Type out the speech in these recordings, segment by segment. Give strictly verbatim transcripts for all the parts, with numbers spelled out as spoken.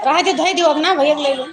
रहे दे, धोई दियो अब ना, भैया के ले लो।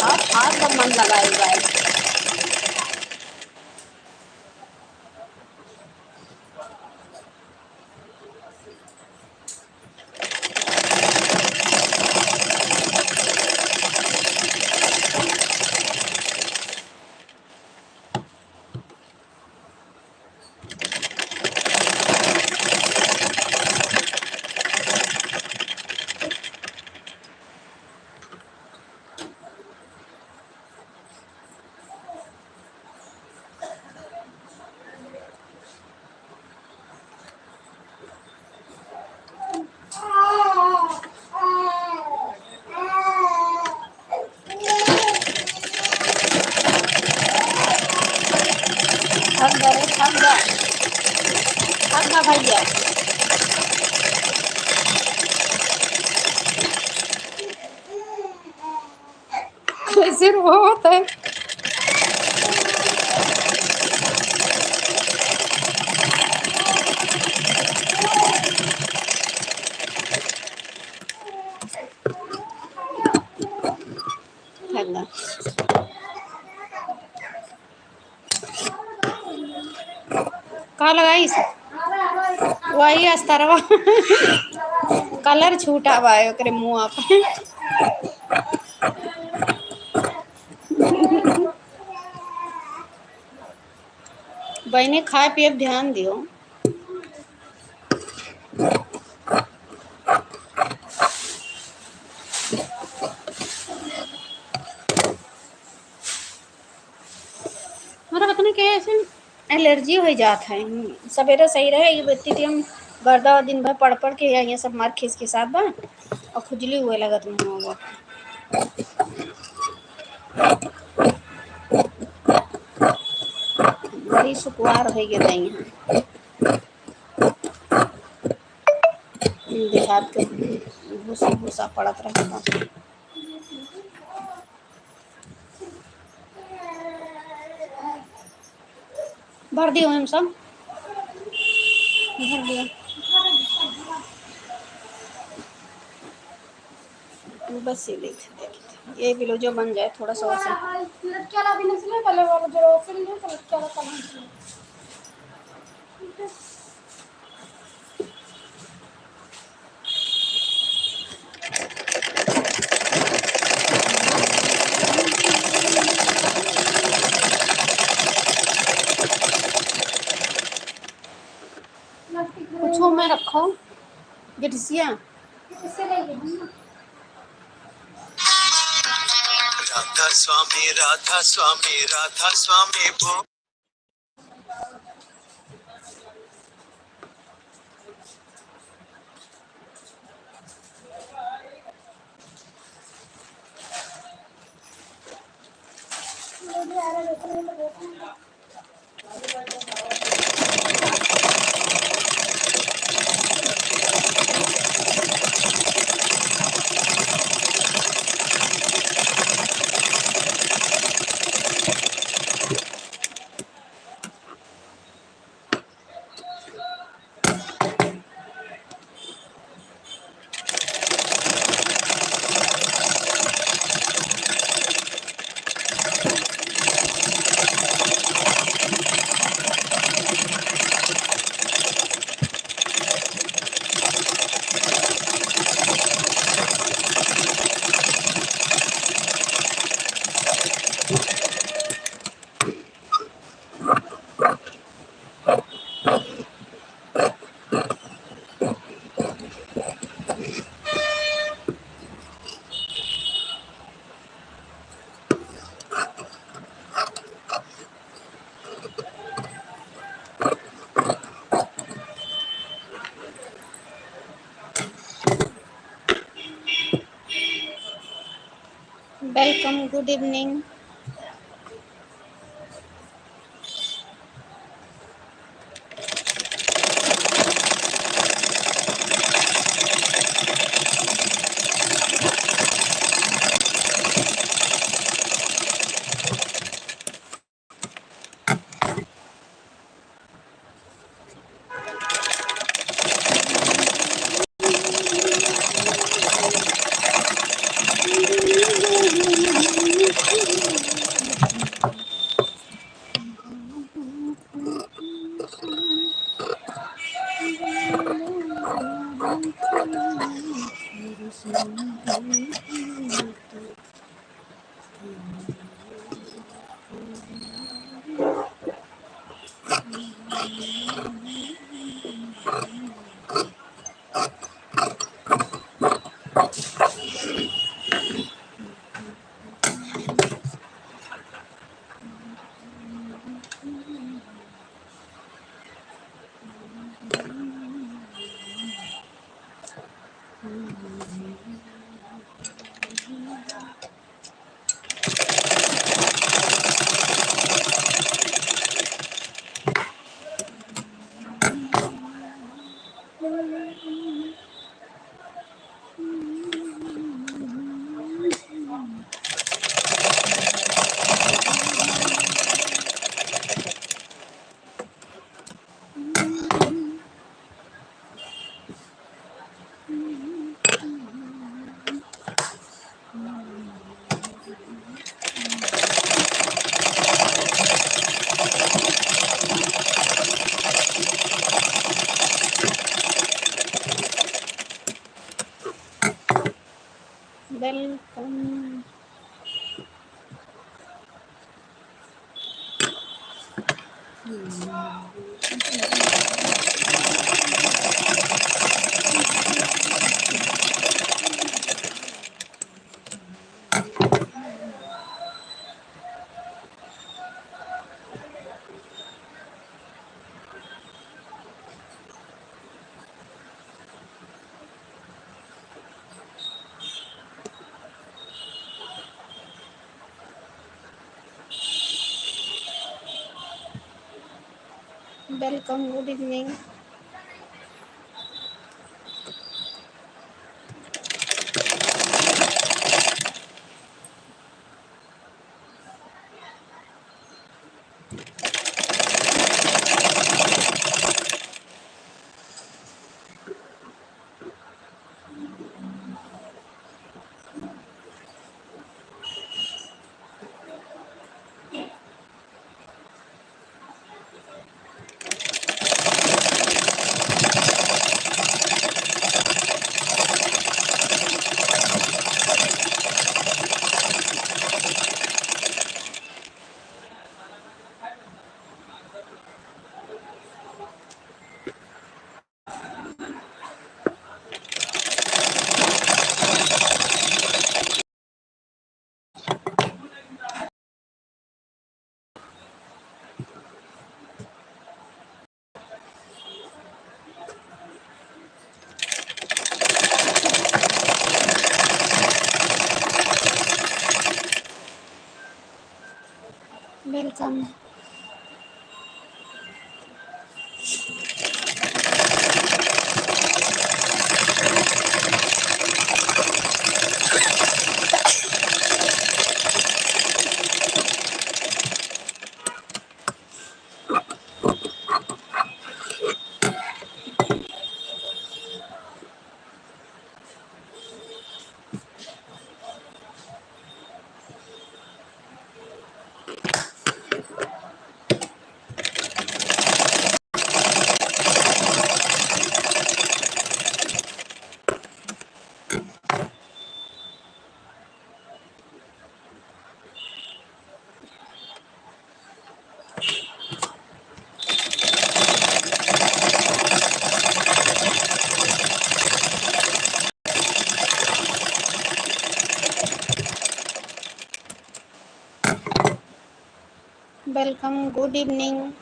आप हाथ का मन लगाए, guys। थक जा रे, थक जा। थक जा भैया। कैसे रोत है? का लगाइस? वही अस्तरवा। कलर छूटा बा ओकरे मुँह पे। बहिनी, खाए पिए पे ध्यान दियो। हमरा पता नहीं कैसे एलर्जी हो जात है। सवेरे सही रहे, ये बेटी थी, हम गर्दा दिन भर पढ़ पढ़ के या ये सब मार खीस के साथ बा और खुजली हुए लगत मुँह हुआ। बड़ी सुकुआर हो गए तई हैं। देहात के भूसा भूसा पड़त रहता। भर दियो हम सब, भर दियो। बस ये देख, देख, ये ब्लाउजो बन जाए थोड़ा सा वैसे। लटके वाला भी नहीं सिले, पहले वाला जो सिल लिया, तो लटके वाला कल हम सिले। कुछो में रखो, गिटिसिया। राधा स्वामी, राधा स्वामी, राधा स्वामी बोल। Welcome, good evening. Welcome. Welcome, good evening. Welcome. Welcome, good evening.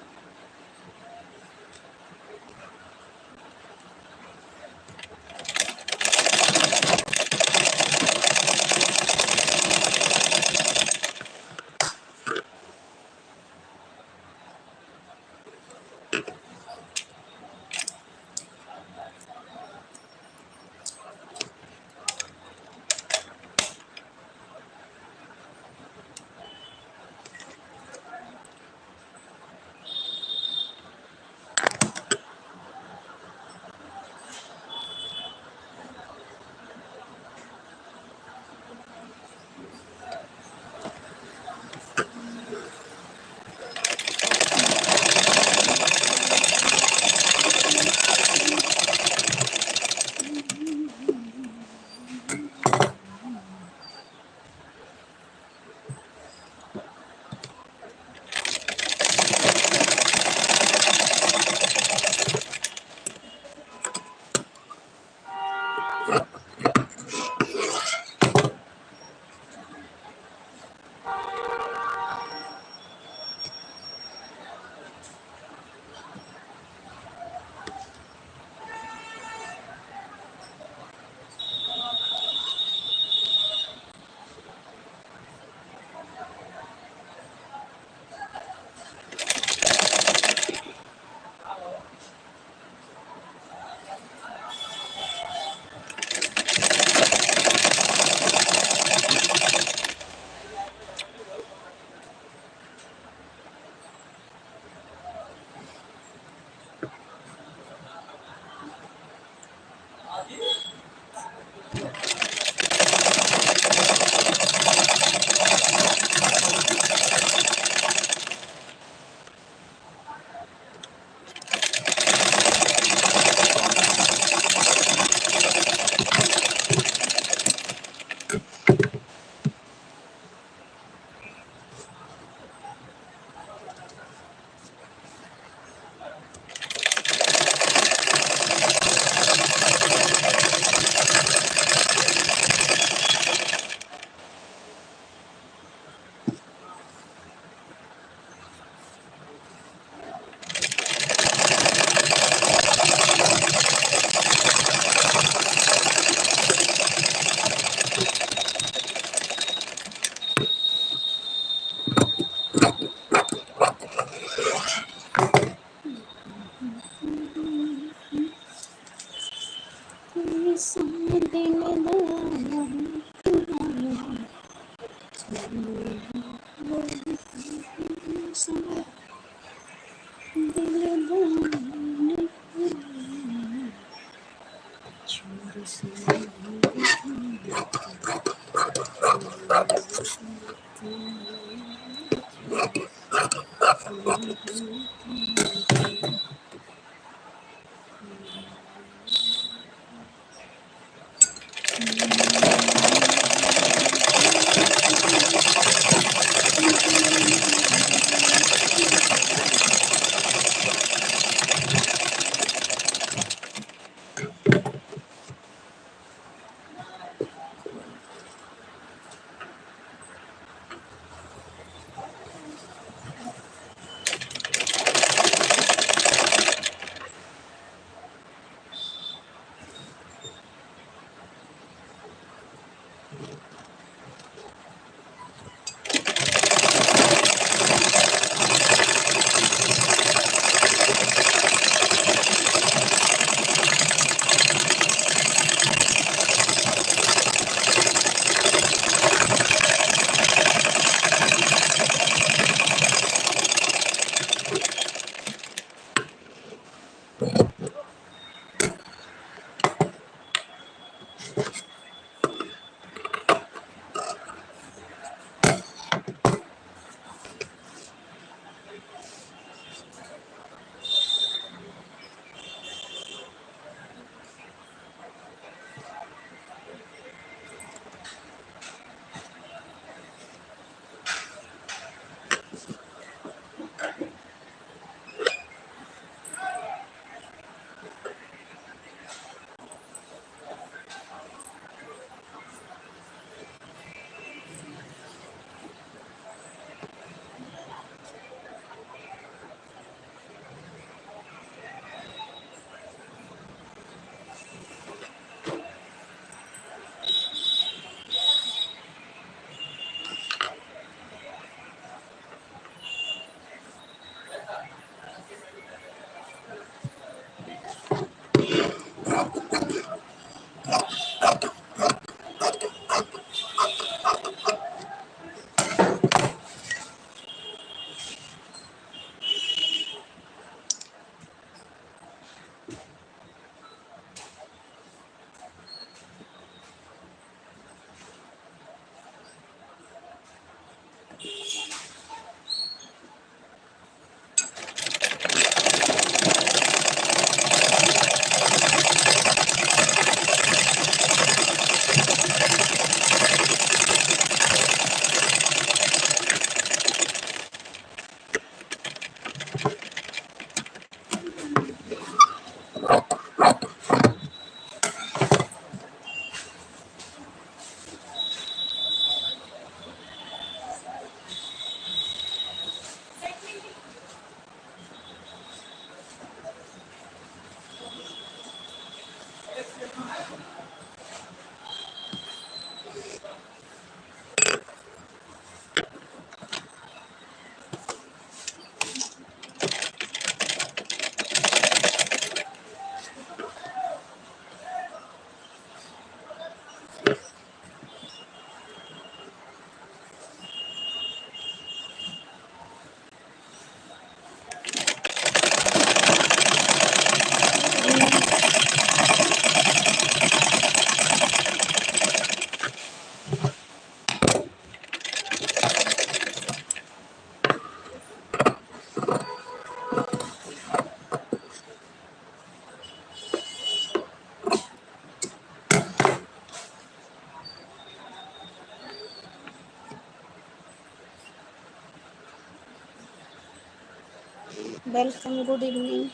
Welcome, good evening।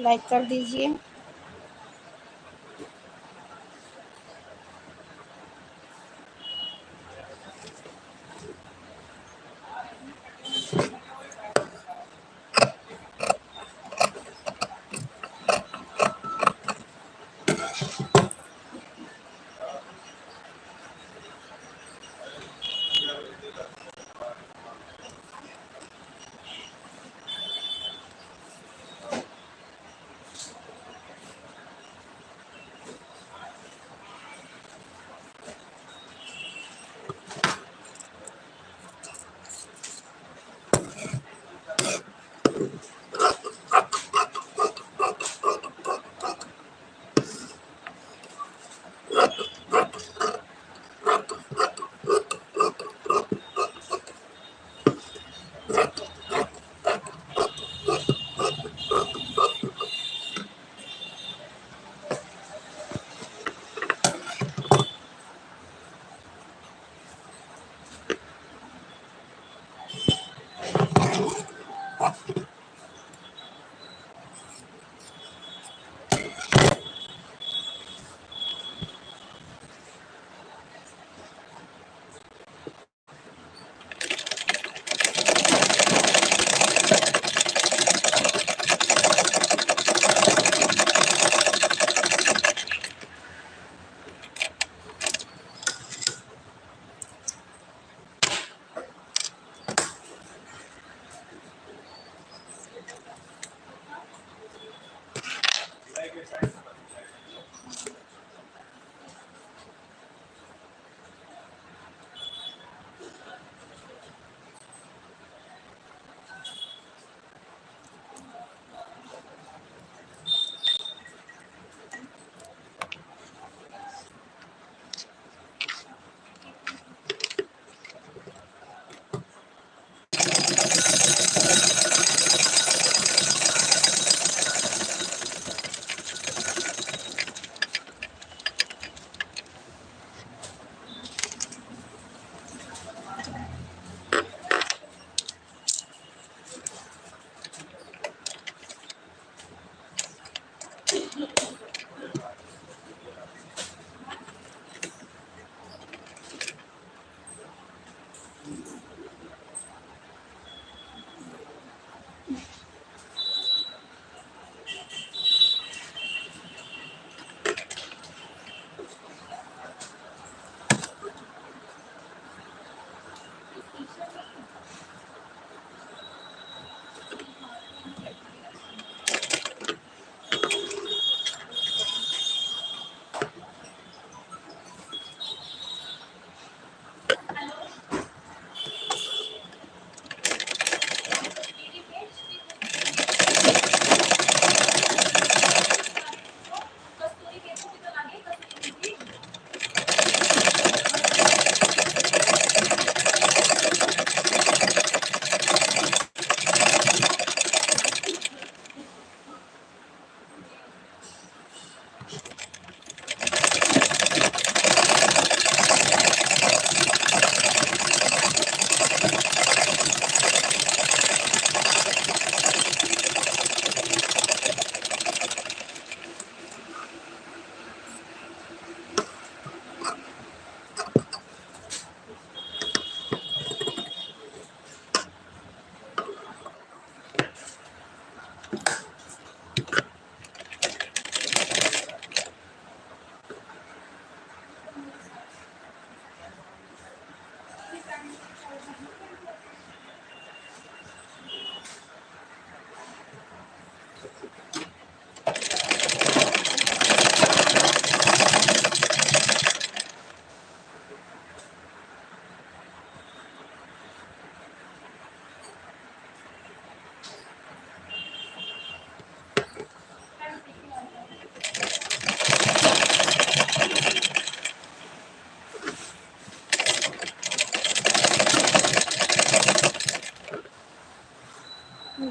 Like कर दीजिए।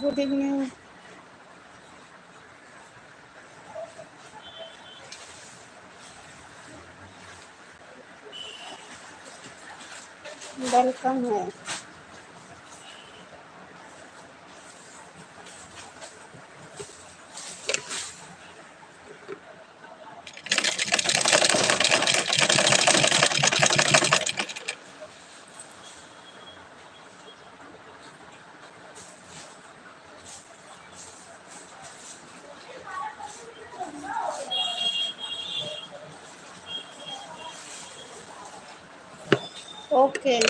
Good evening. Welcome है। OK।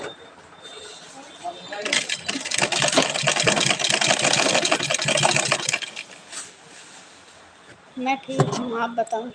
मैं ठीक हूँ, आप बताओ।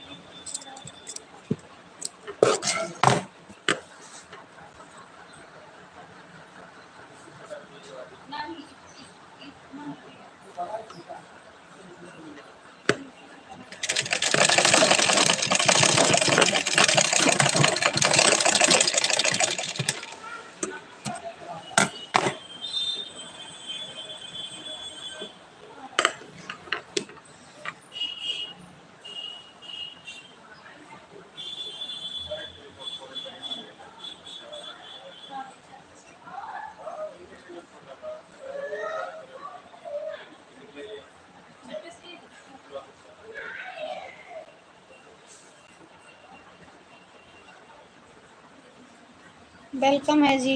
Welcome है जी,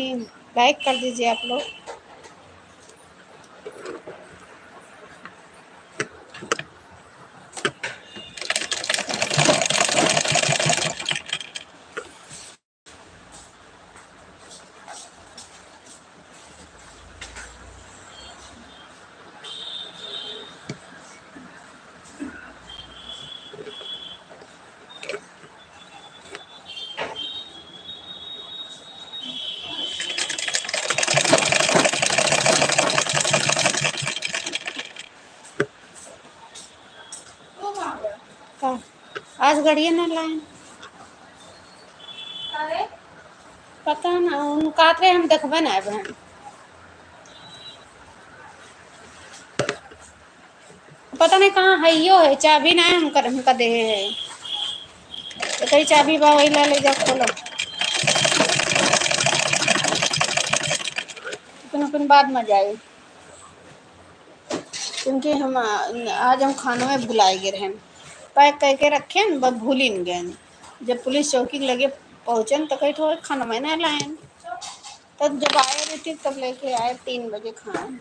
like कर दीजिए आप लोग। का? आज गड़िया ना लाइन। अरे? पता ना, उन कहत रहे हम देखबे ना बहन। पता नहीं कहाँ हइयो है, चाबी ना है उनकर, हमका देहे है। तो कहीं चाबी बा, वही ला ले जा, खोलो। फिर, फिर बाद में जाए, क्योंकि हम, आज हम खाना में भुलाए गए रहन, पैक करके रखेन, बस भूलिन गए। जब पुलिस चौकी के लगे पहुँचन, तो कहीं थोड़ा खाना में ना लाएन, तब जब आए रहती, तब लेके आए तीन बजे खाना।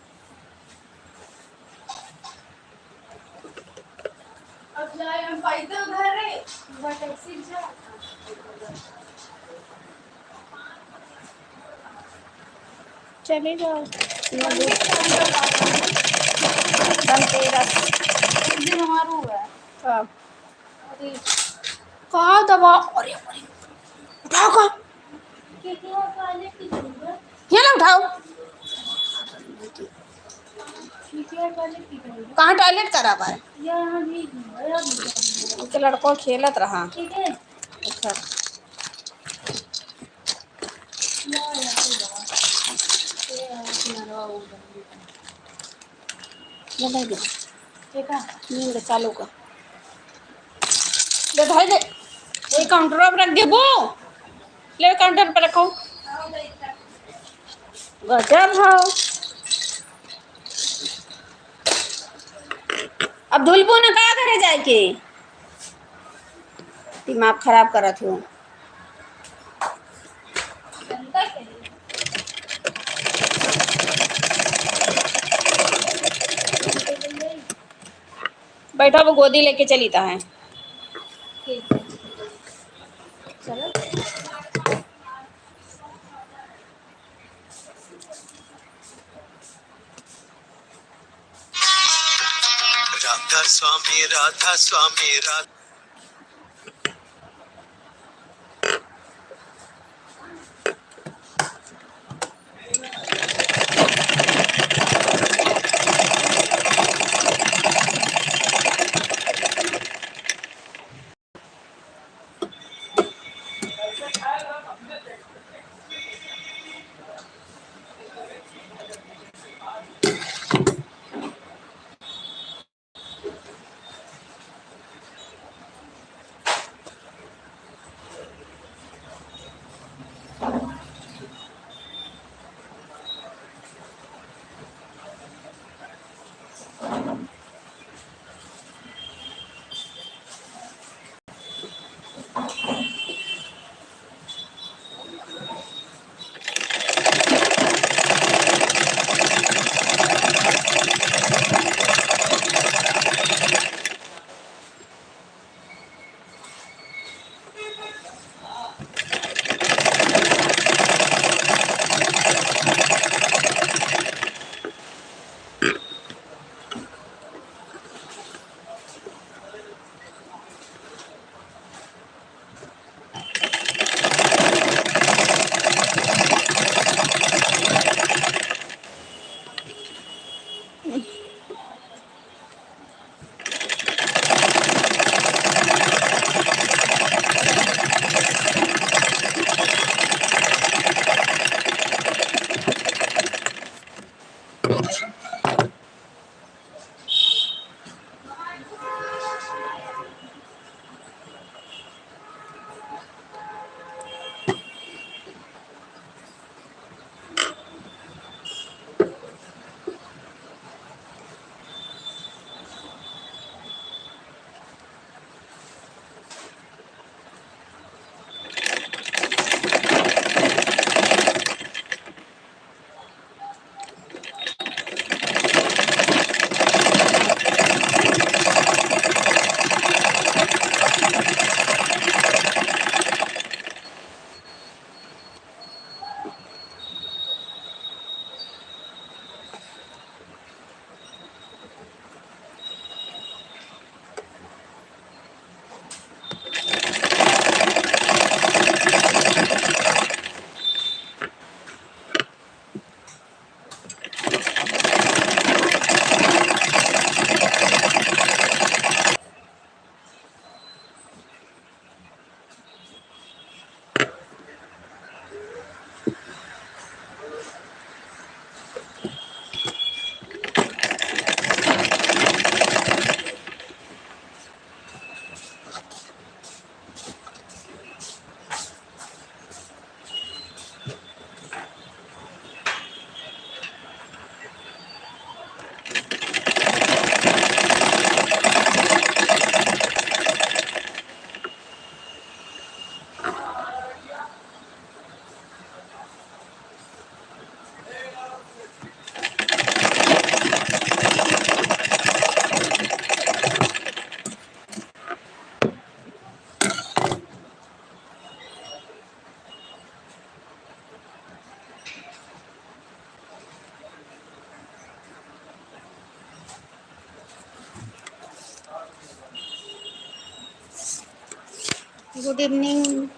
अब जाए हम पैदल घरे, वह टैक्सी से जा। चले जाओ। धनतेरस। उस दिन हमारा हुआ है। कब? अरे। का दबा? अरे, अरे। उठाओ का? ये ला उठाओ। कहाँ टॉयलेट करा बा? उनके लड़को खेलत रहा। अच्छा। ये नहीं दे। ये का? नींद चालू का। ले भाई ले, ये काउंटर पर रख देबो। ले काउंटर पर रखो। गजब हो। अब धुलबो ना का घरे जाए के? दिमाग खराब करत हो। बैठा, वो गोदी लेके चली ता है। चलो। राधा स्वामी, राधा स्वामी, राधा। Good evening.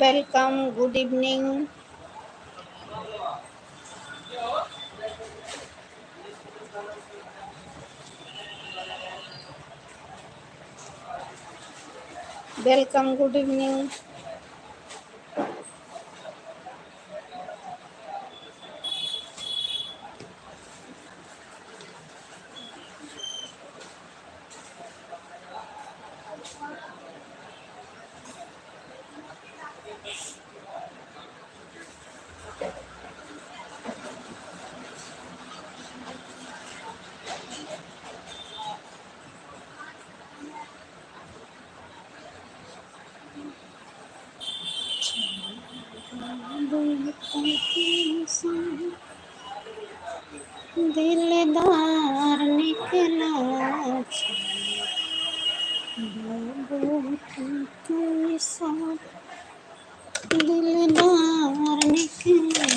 Welcome, good evening. Welcome, good evening. दिलदार निकला बाबू तू तो साथ। दिलदार निकला।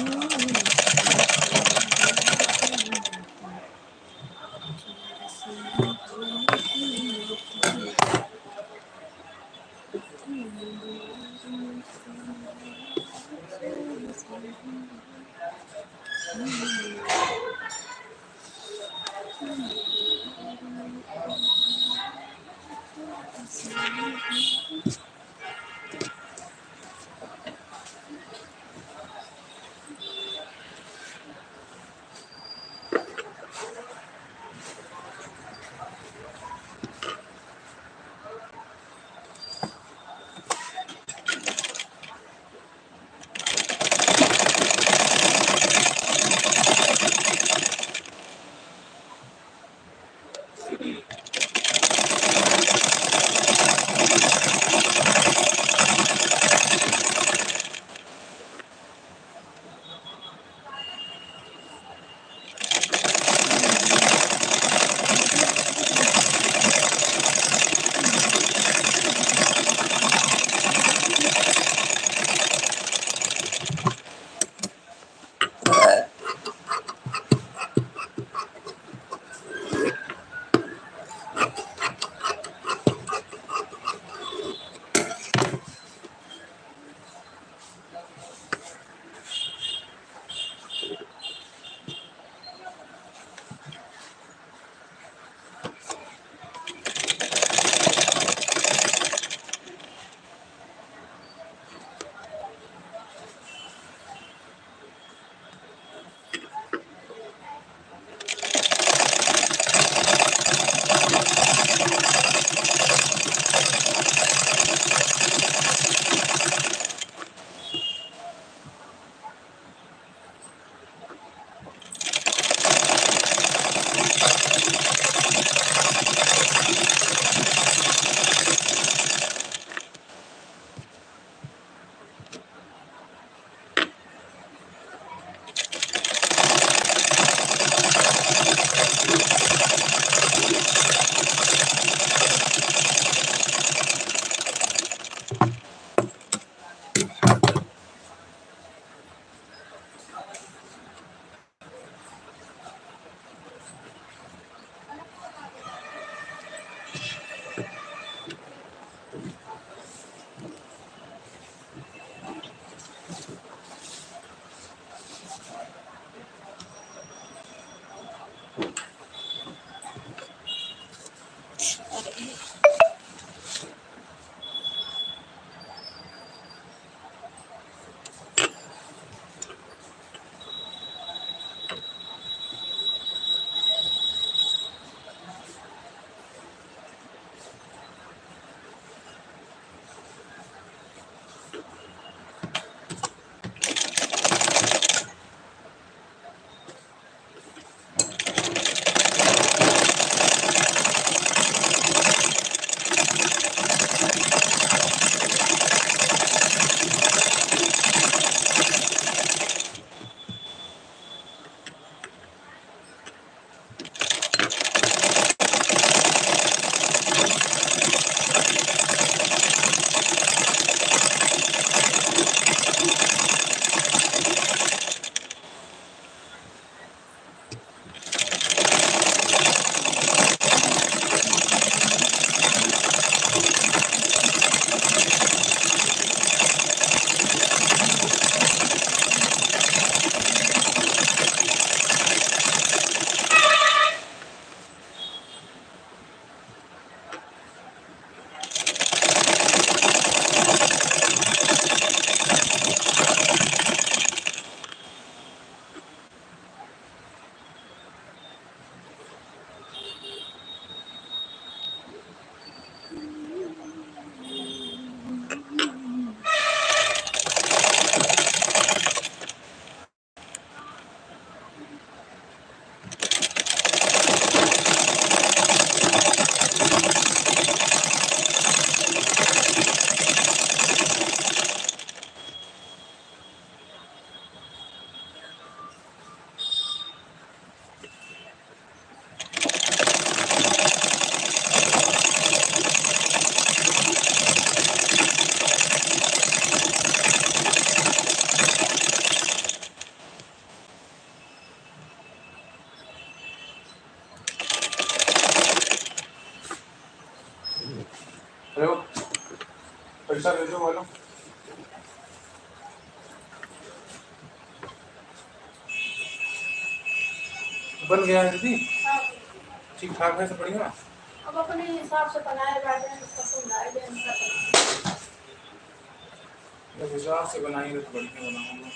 हेलो, पैसा भेजो बोलो। बन गया है दीदी? हाँ। ठीक ठाक है, सब बढ़िया? अब अपने हिसाब से बनाए बाटे, पसंद आए जे उनका पसंद। जब हिसाब से बनाएंगे तो बढ़िया बनाऊंगा।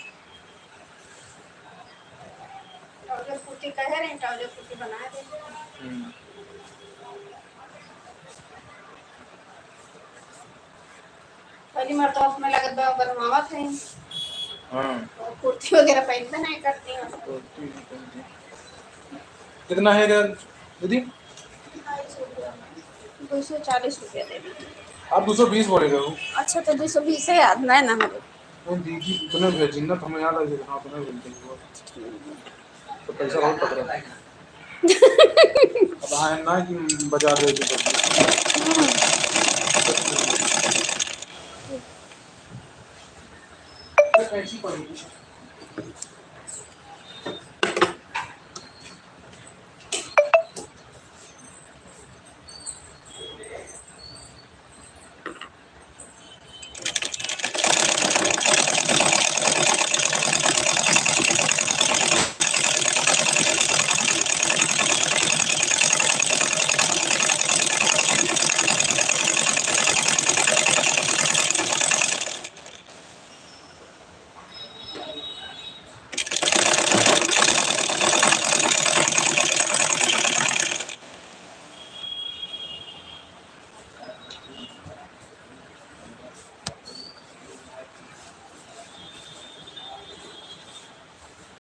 Trouser कुर्ती कहे रहे, trouser कुर्ती बना दे। हम्म। पहली मर्दवा में लगत बा, बनवावत है। हाँ। और कुर्ती वगैरह पहनबे नहीं करती हैं। कुर्ती नहीं पहनती। कितना है यार दीदी? दो सौ चालीस रुपया दे दीजिए। आप दो सौ बीस बोले रहे हो। अच्छा, तो दो सौ बीस है यार, नहीं ना हो। नहीं दीदी, इतने भेज, जिन्ना तो हमें याद आ गया, हाँ, इतने भेज देंगे। तो पैसा बहुत पकड़ा था। अब आए ना कि बजा दे दे।